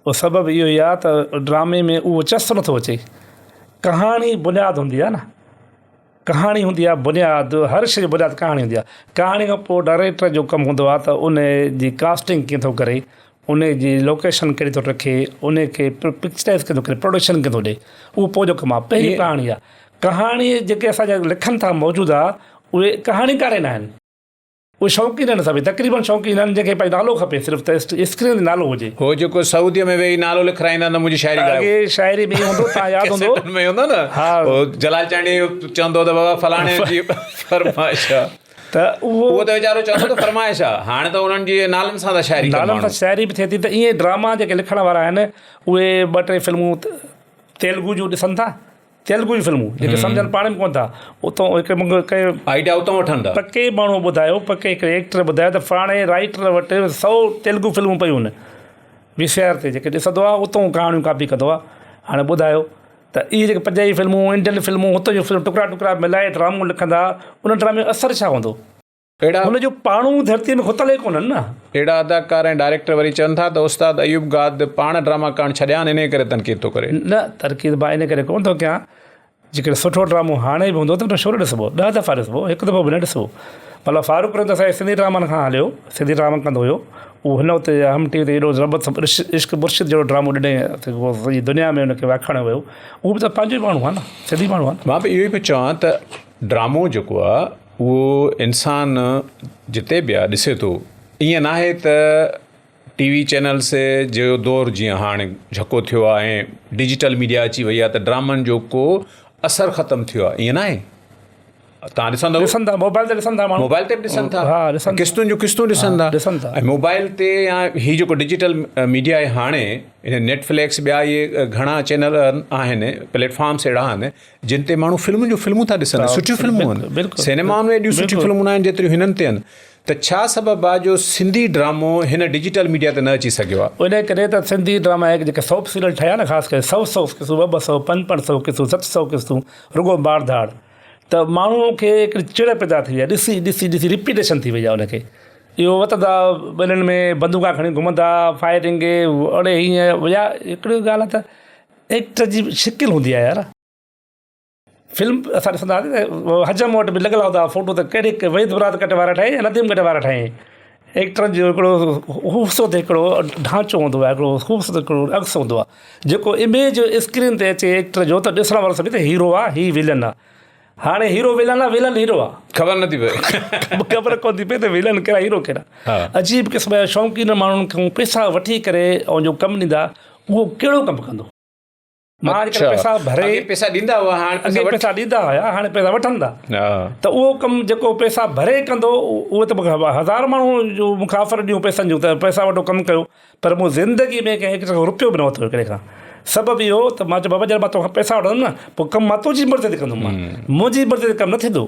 اهو سبب اهو ئي آهي ته ڊرامي ۾ اهو چس نٿو اچي ڪهاڻي بنياد هوندي آهي نه. ڪهاڻي هوندي آهي بنياد، هر شيء جو بنياد ڪهاڻي هوندي آهي. ڪهاڻي کان پوء ڊائريڪٽر جو ڪم هوندو آهي ته ان جي ڪاسٽنگ ڪيئن ٿو ڪري، ان جي لوڪيشن ڪهڙي ٿو رکي، ان کي پڪچرائيز ڪيئن ٿو ڪري، پروڊڪشن ڪيئن ٿو ڏئي، اهو پوء جو ڪم آهي. پهرين ڪهاڻي آهي. ڪهاڻي جيڪي اسان جا لکن ٿا موجوده اهي ڪهاڻيڪار ئي ناهن. اهي شوقين آهن سڀئي تقريبن شوقين آهن جنهن کي پنهنجو نالو کپي صرف ته اسڪرين تي نالو هجي. هو جيڪو سعودي ۾ ويهي نالو لکرائيندا آهن ته منهنجي شاعري ڳايو. اڳي شاعري ۾ ائين هوندو تان ياد هوندو. ڪيسيٽن ۾ هوندو نه ها. هو جلال چانڊيو چوندو ته بابا فلاڻي جي فرمائش آ. ته اهو. اهو ته ويچارو چوندو ته فرمائش آ. هاڻي ته انهن جي نالن سان ته شاعري ڪن نالن سان شاعري به ٿئي ٿي ته ائين ڊراما جيڪي لکڻ وارا آهن اهي ٻه ٽي فلمون تيلگو جون ڏسن ٿا. تيلگو جون فلمون جيڪي سمجهن پاڻ به ڪونه ٿا اتان هڪ مون کي ڪنهن آئيڊيا اتان وٺن ٿا. پڪي ماڻهو ٻڌايو پڪي هڪڙي ايڪٽر ٻڌايو ته فلاڻي رائيٽر وٽ سو تيلگو فلمون پيون آهن وي سي آر تي جيڪي ڏسندو آهي اتان ڪهاڻيون ڪاپي ڪندو آهي هاڻي ٻڌايو ته اهي جيڪي پنجابي فلمون انڊين فلمون هتان جون فلمون ٽڪرا ٽڪرا ملائي ڊرامو لکندا ان ڊرامي جو اثر ڇا هوندو؟ اهڙا هن جون پاڙون ڌرتيء ۾ کتل ئي ڪونهن نه. اهڙا اداڪار ۽ ڊائريڪٽر وري چون ٿا ته استاد ايوب گاد پاڻ ڊراما ڪرڻ ڇڏيا آهن انهيء ڪري تنقيد ٿو ڪري. نه تنقيد مان ان ڪري ڪونه ٿو ڪيان جيڪڏهن سٺو ڊرامو هاڻي به هوندو ته ان شو نه ڏسبو ڏهه دفعا ڏسبو هڪ دفعو به نه ڏسبو مطلب فاروق رند اسان جي سنڌي ڊرامن کان هليو سنڌي ڊراما ڪندو هيو اهو هن وقت هم ٽي وي تي ايڏو زبردست عشق مرشد جهڙو ڊرامو ڏنائين ته سڄي دنيا ۾ ان کي واکاڻيو ويو اهو به ته پنهنجو ئي ماڻهو آهي نه سنڌي ماڻهو آهي نه. مان به اهو ئي پيو چوان ته ڊرامو جيڪو آهي اهو انسان جتي به آ ڏسي ٿو ائين ناهي ته ٽي وي چينلس جو دور جيئن هاڻي جهڪو ٿيو آ ۽ ڊجيٽل ميڊيا اچي وئي آ ته ڊرامن جو ڪو اثر ختم ٿيو آ ائين ناهي تان ڏسندو ڏسن ٿا موبائل تي ڏسن ٿا ماڻهو موبائل تي به ڏسن ٿا ها ڏسن قسطن جون قسطون ڏسن ٿا ڏسن ٿا ۽ موبائل تي يا هي جيڪو ڊجيٽل ميڊيا آهي هاڻي ان نيٽ فليڪس ٻيا اهي گهڻا چينل آهن پليٽ فارمس اهڙا آهن جن تي ماڻهو فلمن جون فلمون ٿا ڏسن سٺيون فلمون آهن سينيمائن ۾ ايڏيون سٺيون فلمون آهن جيتريون هنن تي آهن ته ڇا سبب آهي جو سنڌي ڊرامو هن ڊجيٽل ميڊيا تي نه اچي سگهيو آهي؟ ان ڪري ته سنڌي ڊراما جيڪي سوپ سيريل ٺهيا نه خاص ڪري سو سو قسطون ٻه ٻه سو پنج پنج سو قسطون ست سو قسطون رڳو مار ڌاڙ ته ماڻهو کي هڪڙي چڙ پيدا ٿي وئي آهي ڏسي ڏسي ڏسي رپيٽيشن ٿي وئي آهي ان کي اهو وتندا ٻنين ۾ بندوقا کڻي گهمندا فائرنگ اڙي هيئن يا هڪڙي ڳالهه آهي ته ايڪٽر جي شڪل هوندي آهي يار فلم اسان ڏسندا هئاسين ته حجم وٽ به لڳل هوندا هئا فوٽو ته ڪهڙي وحيد مراد ڪٽ وارا ٺاهي يا نديم ڪٽ وارا ٺاهي ايڪٽرن جو هڪڙو خوبصورت هڪڙو ڍانچو هوندو آهي هڪڙو خوبصورت هڪڙو عڪس هوندو آهي جيڪو اميج اسڪرين تي اچي ايڪٽر جو ته ڏسڻ وارو سمجهي ته هيرو آهي هي ولن آهي هاڻي هيرو ولن آهي ولن هيرو آهي خبر نٿي پئي خبر ڪونه ٿي پئي ته ولن ڪهڙا هيرو ڪهڙا عجيب قسم جا شوقين ماڻهن کان پئسا وٺي ڪري ۽ جو ڪم ڏيندا اهو ڪهڙو ڪم ڪندو مان اڄڪلهه پئسا ڀري اڳي پئسا ڏيندا هئا هاڻي پئسا اڳي پئسا ڏيندا هيا هاڻي پئسا وٺن ٿا ته اهو ڪم جيڪو پئسا ڀري ڪندو اهو ته مونکي هزار ماڻهو جو مونکي آفر ڏنيون پئسن جون ته پئسا وٺو ڪم ڪيو پر مون زندگي ۾ ڪنهن هڪ روپيو به نه ورتو هڪڙي کان سبب اهو ته مان چيو بابا جڏهن مان توکان پئسا وٺندم نه پوء ڪم مان تنهنجي مرضي تي ڪندم مان منهنجي مرضي تي ڪم نه ٿيندو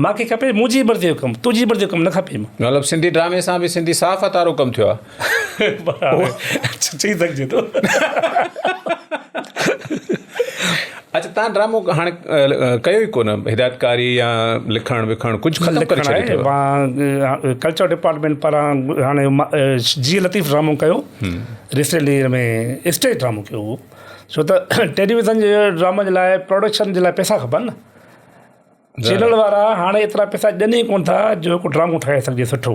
مان کي کپي منهنجي مرضي جو ڪم تنهنجي مرضي جو ڪم نه کپي. مطلب سنڌي ڊرامي سان به سنڌي صحافت وارو ڪم ٿيو آ. چئي سگهجي ٿو. اڇا تان ڊرامو هاڻي ڪيو ئي ڪونه هدايتڪاري يا لکڻ وکڻ ڪجهه ختم ڪري ڇڏيو اٿو. مان ڪلچر ڊپارٽمينٽ پاران هاڻي جي لطيف ڊرامو ڪيو ريسينٽلي ۾ اسٽيج ڊرامو ڪيو هو ڇو ته ٽيليويزن جي ڊرامن جي لاء پروڊڪشن جي لاء پئسا کپن نه. چينل وارا هاڻي ايترا پئسا ڏين ئي ڪونه ٿا جو هڪ ڊرامو ٺاهي سگهجي سٺو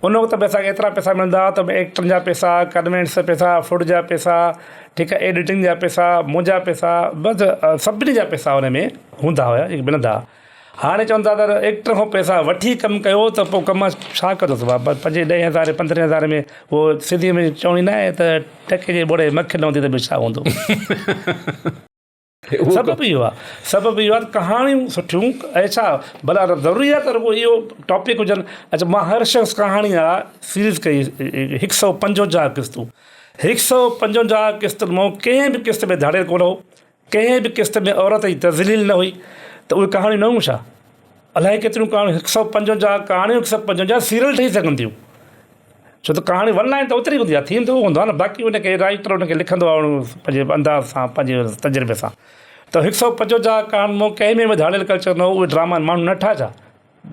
ان وقت به اسانکي ايترا پئسا ملندا هئا ته ايڪٽرن جا پئسا ڪنوينس جا پئسا فوڊ جا پئسا ٺيڪ آهي ايڊيٽنگ جا پئسا منهنجا پئسا بس سڀني جا پئسا ان ۾ هوندا هيا جيڪي ملندا هئا هاڻي چون ٿا ته ايڪٽر کان پئسا وٺي ڪم ڪيو ته پوء ڪم ڇا ڪندس بابا پنجين ڏهين هزارين پندرهين هزارين ۾ اهو سنڌي ۾ چوڻي نه آهي ته ٽڪي جي ٻوڙي مک نه هوندي ته ٻيو ڇا هوندو. سبب اهو آهي سبب اهو آهي ته ڪهاڻيون سٺيون ۽ ڇا ڀلا ضروري آهي ته رڳو اهو ٽاپڪ هجن اڇا مان هر شخص ڪهاڻي آ سيريز ڪئي هڪ سو پنجونجاهه قسطون هڪ سو پنجونجاهه قسطن مان ڪنهن به قسط ۾ ڌاڙيل ڪونه هو ڪنهن به قسط ۾ عورت جي تذليل نه هئي ته اهي ڪهاڻيون نه هيون ڇا الائي ڪيتريون ڪهاڻيون هڪ سو پنجونجاهه ڪهاڻيون هڪ سو پنجونجاهه سيريل ٺهي سگهن ٿيون ڇو ته ڪهاڻي ون لائن ته اوتري هوندي آهي ٿيم ته اهو هوندو آهي نه باقي ان کي رائيٽر ان کي لکندو آهي پنهنجي انداز سان پنهنجي تجربي سان ته هڪ سو پنجونجاهه ڪهاڻين مان ڪنهن ۾ به ڌاڙيل ڪلچر نه هو اهي ڊراما ماڻهن نه ٺاهيا ڇا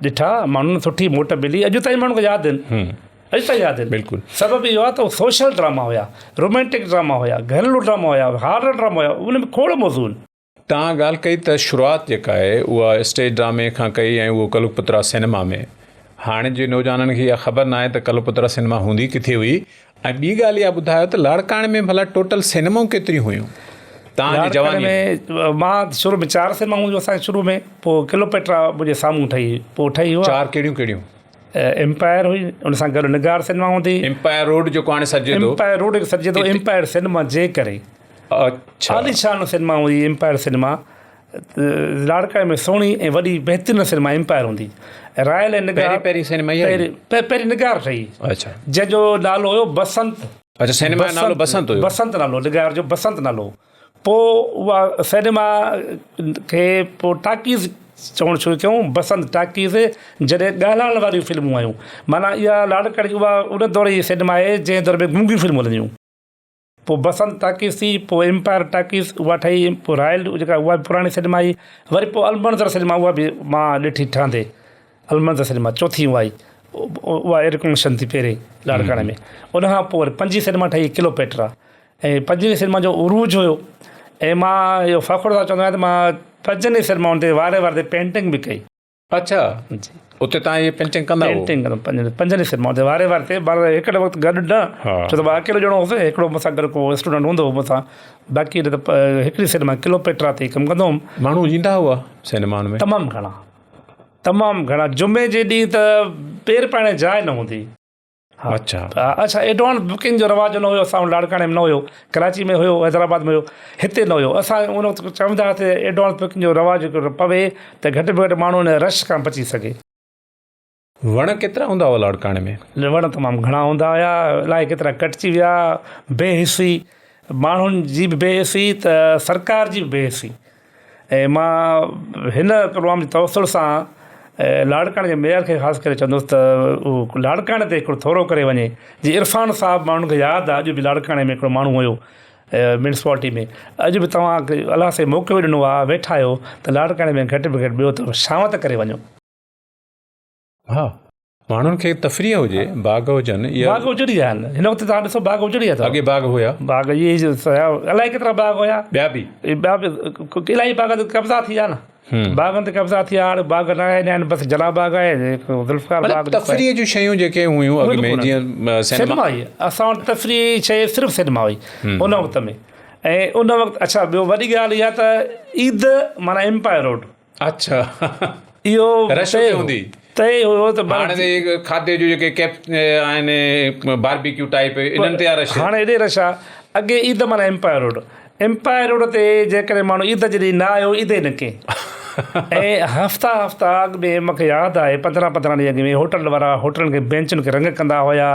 ڏٺا ماڻهن سٺي موٽ ملي اڄ تائين ماڻهن کي ياد آهن اڄ تائين ياد آهن بلڪل سبب اهو آهي ته سوشل ڊراما هيا رومانٽڪ ڊراما هيا گهريلو ڊراما هيا هارر ڊراما هيا ان ۾ کوڙ موضوع آهن. توهان ڳالهه ڪئي ته شروعات جيڪا آهي اها اسٽيج ڊرامي کان ڪئي ۽ اهو ڪلوپترا سئنيما ۾ هاڻي جي نوجوانن کي اها خبر ناهي ته ڪلوپترا سئنيما هوندي ڪٿي هئي ۽ ٻي ڳالهه اها ٻڌايو ته لاڙڪاڻي ۾ ڀلا ٽوٽل سئنيمائون ڪيتريون هيون؟ توهان جي جواني ۾ مان شروع ۾ چار سئنيما هونديون اسان جي شروع ۾ پوء ڪلوپيٽرا منهنجي سامهون ٺهي پوء ٺهي اها چار ڪهڙيون ڪهڙيون؟ ايمپائر هئي ان سان گڏ نگار سئنيما هوندي. ايمپائر روڊ جيڪو هاڻي سڏجي ٿو. ايمپائر روڊ جيڪو سڏجي ٿو ايمپائر سئنيما جي ڪري. اڇا. عاليشان سئنيما هوندي ايمپائر سئنيما لاڙڪاڻي ۾ سهڻي ۽ وڏي بهترين سئنيما ايمپائر هوندي. رائل ۽ نگار پهرين پهرين سئنيما اها هئي. پهرين نگار ٺهي. اڇا. جنهن جو نالو هيو بسنت. اڇا سئنيما جو نالو بسنت هيو. بسنت نالو نگار جو بسنت نالو هو. پوء اها سئنيما کي پوء ٽاڪيز چوڻ شروع ڪيائون بسنت ٽاڪيز جڏهن ڳالهائڻ واريون فلمون آيون معنيٰ اها لاڙڪاڻي جي اها ان دور جي سئنيما آهي جنهن دور ۾ گونگيون فلمون هلنديون هيون. پوء بسنت ٽاڪيز ٿي پوء ايمپائر ٽاڪيز اها ٺهي پوء رائل جيڪا اها به پراڻي سئنيما هئي وري پوء المنظر سئنيما اها به مان ڏٺي ٺهندي المنظر سئنيما چوٿين اها آئي اها ايئرڪنڊيشن ٿي پهرين لاڙڪاڻي ۾ ان کان پوء وري پنجين سئنيما ٺهي ڪلوپيٽرا ۽ پنجين سئنيما جو عروج هيو ۽ مان اهو فخر سان چوندو آهيان ته مان پنجن ئي سئنيمائن تي واري واري تي پينٽنگ به ڪئي. اڇا جي اتي تان اهي پينٽنگ ڪندا هئو؟ پينٽنگ ڪندو پنجن پنجن ئي سئنيمائن تي واري واري تي پر هڪڙي وقت گڏ نه ڇو ته مان اڪيلو ڄڻو هوس هڪڙو مون سان گڏ ڪو اسٽوڊنٽ هوندو هو مون سان باقي نه ته هڪڙي سئنيما ڪلوپيٽرا تي ڪم ڪندو هوم. ماڻهو ايندا هئا سئنيمائن ۾؟ تمام گهڻا تمام گهڻا جمعي جي ڏينهن ته پير پائڻ جي جاء نه هوندي. اڇا. اڇا ايڊوانس بڪنگ جو رواج نه هيو اسان وٽ لاڙڪاڻي ۾ نه هيو ڪراچي ۾ هيو حيدرآباد ۾ هيو هتي نه هيو اسان ان وقت چوندا هئاسي ايڊوانس بڪنگ جو رواج پوي ته گهٽ ۾ گهٽ ماڻهو ان رش کان بچي سگهي. وڻ ڪيترا هوندا هئا لاڙڪاڻي ۾؟ وڻ تمام گهڻا هوندا هيا الائي ڪيترا ڪٽجي ويا بي حسي ماڻهن جي به بي حسي ته سرڪار جي به بي حسي ۽ مان هن پروگرام جي توسل سان لاڙڪاڻي جي ميئر کي خاص ڪري چوندس ته اهو لاڙڪاڻي تي هڪڙو ٿورو ڪري وڃي جي عرفان صاحب ماڻهن کي ياد آهي اڄ به لاڙڪاڻي ۾ هڪڙو ماڻهو هيو ميونسپالٽي ۾ اڄ به توهان کي الله سائين موقعو ڏنو آهي ويٺا آهيو ته لاڙڪاڻي ۾ گهٽ ۾ گهٽ ٻيو ته شانت ڪري وڃو. ها ماڻهن کي تفريح هجي باغ هجن يا باغ اجڙي ويا آهن هن وقت توهان ڏسو باغ اجڙي ويا اٿو اڳي باغ هيا باغ اهي الائي ڪيترا باغ هيا ٻيا به ٻيا به الائي باغ تي قبضا ٿي ويا نه باغن تي قبضا ٿي ويا هاڻي باغ نه آهن آهن بس جلا باغ آهي ذوالفقار باغ تفريح جون شيون جيڪي هيون اڳ ۾ جيئن سينما هئي اسان وٽ تفريح شيء صرف سينما هئي ان وقت ۾ ۽ ان وقت اڇا ٻيو وڏي ڳالهه اها ته عيد معنيٰ ايمپائر روڊ اڇا اهو رش اتي هوندي طئي هيو ته هاڻي ته کاڌي جو جيڪي ڪيپ آهن باربيڪيو ٽائپ انهن تي آ رش هاڻي ايڏي رش آ اڳي عيد معنيٰ ايمپائر روڊ ايمپائر روڊ تي جيڪڏهن ماڻهو عيد جي ڏينهن نه آيو عيد ئي نه ڪئي ۽ هفتا هفتا اڳ ۾ مونکي ياد آهي پندرهن پندرهن ڏينهن اڳ ۾ هوٽل وارا هوٽلن کي بينچن کي رنگ ڪندا هيا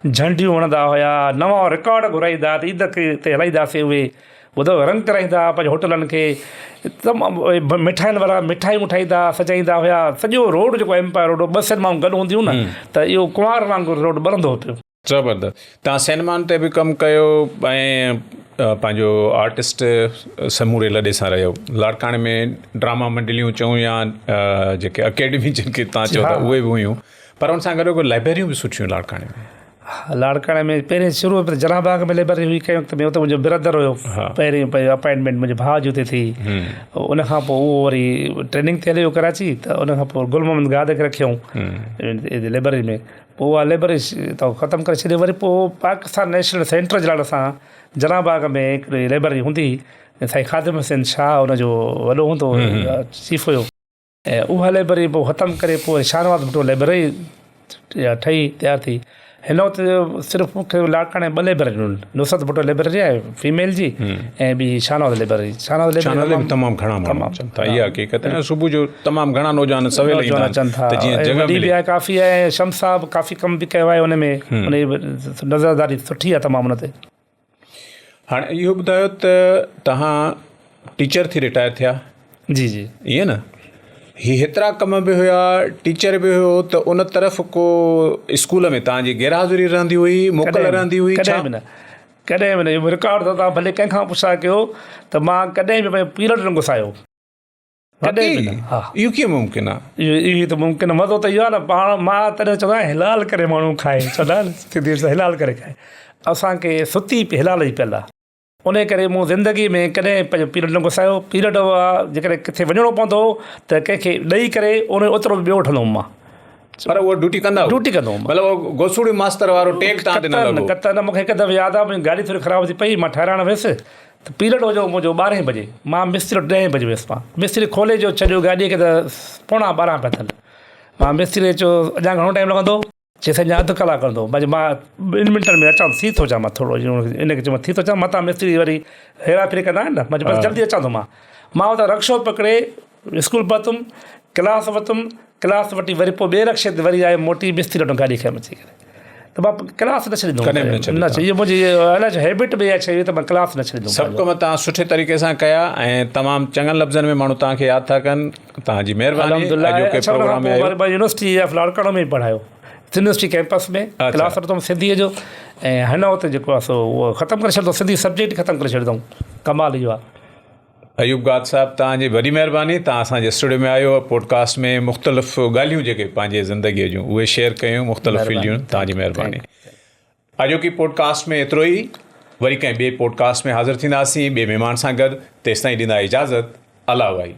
جهنڊيون هڻندا هيا نوان رڪارڊ گهرائيندا ته عيد تي هلائينداسين اهي ٻڌو رنگ ڪرائيندا ها پنهنجي هوٽلن کي تمام مٺاين وارا مٺايون ٺاهيندا سجائيندا هيا سڄو روڊ جيڪو ايمپائر روڊ ٻه سئنمائون گڏ هونديون نه ته اهو ڪنوار وانگر روڊ ٻرندو هو پيو. زبردست توهان سئنمائن تي به ڪم ڪيو ۽ پنهنجو آرٽسٽ سموري لڏي سان رهيو لاڙڪاڻي ۾ ڊراما منڊليون چئون يا جيڪي اڪيڊمي جن کي توهان چئو ٿا اهي به هيون پر ان سان گڏو گڏ لائبريريون به سٺيون لاڙڪاڻي ۾. لاڙڪاڻي ۾ پهرين شروع ۾ جناح باغ ۾ لائبريري هئي ڪنهن وقت ۾ اتي منهنجو برادر هيو پهرين پهرين اپائنٽمينٽ منهنجي ڀاء جي اتي ٿي ان کان پوء اهو وري ٽريننگ تي هليو ويو ڪراچي ته ان کان پوء گل محمد گاد کي رکيائون لائبريري ۾ پوء اها لائبريري اتان ختم ڪري ڇڏي وري پوء پاڪستان نيشنل سينٽر جي نالي سان جناح باغ ۾ هڪڙي لائبريري هوندي هئي سائين خادم حسين شاهه ان جو وڏو هوندو هو چيف هيو. ۽ اها لئبرري پوء ختم ڪري پوء شاهنواز ڀٽو لئبرري ٺهي تيار ٿي. هن وقت صرف مون کي لاڙڪاڻي ۾ ٻه لئبرريون آهن نصرت ڀٽو لئبرري آهي فيميل جي ۽ ٻي شاهنواز لئبرري. شاهنواز لئبرري ۾ تمام گهڻا ماڻهو اچن ٿا اها حقيقت آهي ۽ صبح جو تمام گهڻا نوجوان سويل ايندا آهن ته جيئن جڳهه ملي. وڏي به آهي ڪافي آهي شمس صاحب ڪافي ڪم به ڪيو آهي ان ۾ ان جي نظرداري سٺي آهي تمام ان تي. هاڻي اهو ٻڌايو ته توهان ٽيچر ٿي رٽائر ٿيا؟ جي جي. ائين نه؟ هي هيترا ڪم به هيا ٽيچر به هيو ته ان طرف ڪو اسڪول ۾ توهان جي غير حاضري رهندي هئي موڪل رهندي هئي ڇا؟ ڪڏهن به نه ڪڏهن به نه اهو رڪارڊ اٿو توهان ڀلي ڪنهن کان پڇا ڪيو ته مان ڪڏهن به پنهنجو پيرڊ نه گسايو. ڪڏهن به نه. ها. اهو ڪيئن ممڪن آ؟ اهو ته ممڪن مزو ته اهو آ نه پاڻ مان تڏهن چوندو آهيان حلال ڪري ماڻهو کائي چوندا آهن سنڌي ۾ حلال ڪري کائي اسان کي ستي حلال جي پيل آ ان ڪري مون زندگي ۾ ڪڏهن پنهنجو پيرڊ نه گسايو پيرڊ جيڪڏهن ڪٿي وڃڻو پوندو هو ته ڪنهن کي ڏئي ڪري ان جو اوترو ٻيو وٺندو هوم مان. پر اهو ڊيوٽي ڪندا هئو؟ ڊيوٽي ڪندو هوم. مطلب اهو گوسوڙي ماستر وارو ٽيگ تان تي نه لڳو. قطعاً نه، مون کي هڪ دفعي ياد آ منهنجي گاڏي ٿوري خراب ٿي پئي، مان ٺهرائڻ ويس ته پيرڊ هو جو منهنجو ٻارهين بجي، مان مستري وٽ ڏهين بجي ويس مان مستري کولي جو ڇڏيو گاڏيء کي ته پوڻا 12 پيا ٿين، مان مستري کي چيو اڃا گهڻو ٽائيم لڳندو؟ چيس اڃا اڌ ڪلاڪ لڳندو، مان چيو مان ٻن منٽن ۾ اچان ٿو ٿي ٿو اچان مان ٿورو ان کي چيو مان ٿي ٿو اچان متان مستري وري هيرا ڦيري ڪندا آهن نه، مان چيو بس جلدي اچان ٿو مان، مان اتان رڪشو پڪڙي اسڪول پهتم، ڪلاس ورتم، ڪلاس وٺي وري پوء ٻئي رڪشي تي وري آيم موٽي مستري وٽان گاڏي کنيم اچي ڪري ته مان ڪلاس نه ڇڏيندو ڪڏهن به نه ڇڏيندو نه اهو منهنجي الائي ڇو هيبٽ به اها شيء هئي ته مان ڪلاس نه ڇڏيندو سڀ ڪم توهان سٺي طريقي سان ڪيا ۽ تمام چڱن لفظن ۾ ماڻهو توهان کي ياد ٿا ڪن توهان جي مهرباني اڄوڪي پروگرام ۾ آيو مان يونيورسٽي آف لاڙڪاڻو ۾ پڙهايو يونيورسٽي ڪيمپس ۾ ڪلاس ورتم سنڌيء جو ۽ هن وقت جيڪو آهي سو اهو ختم ڪري ڇڏيو سنڌي سبجيڪٽ ختم ڪري ڇڏيو اٿئون ڪمال اهو آهي. ايوب گاد صاحب توهان جي وڏي مهرباني توهان اسان جي اسٽوڊيو ۾ آيو پوڊڪاسٽ ۾ مختلف ڳالهيون جيڪي پنهنجي زندگي جون اهي شيئر ڪيون مختلف فيلڊون توهان جي مهرباني اڄوڪي پوڊڪاسٽ ۾ ايترو ئي وري ڪنهن ٻئي پوڊڪاسٽ ۾ حاضر ٿينداسين ٻئي مهمان سان گڏ تيستائين ڏيندا اجازت الله وائي.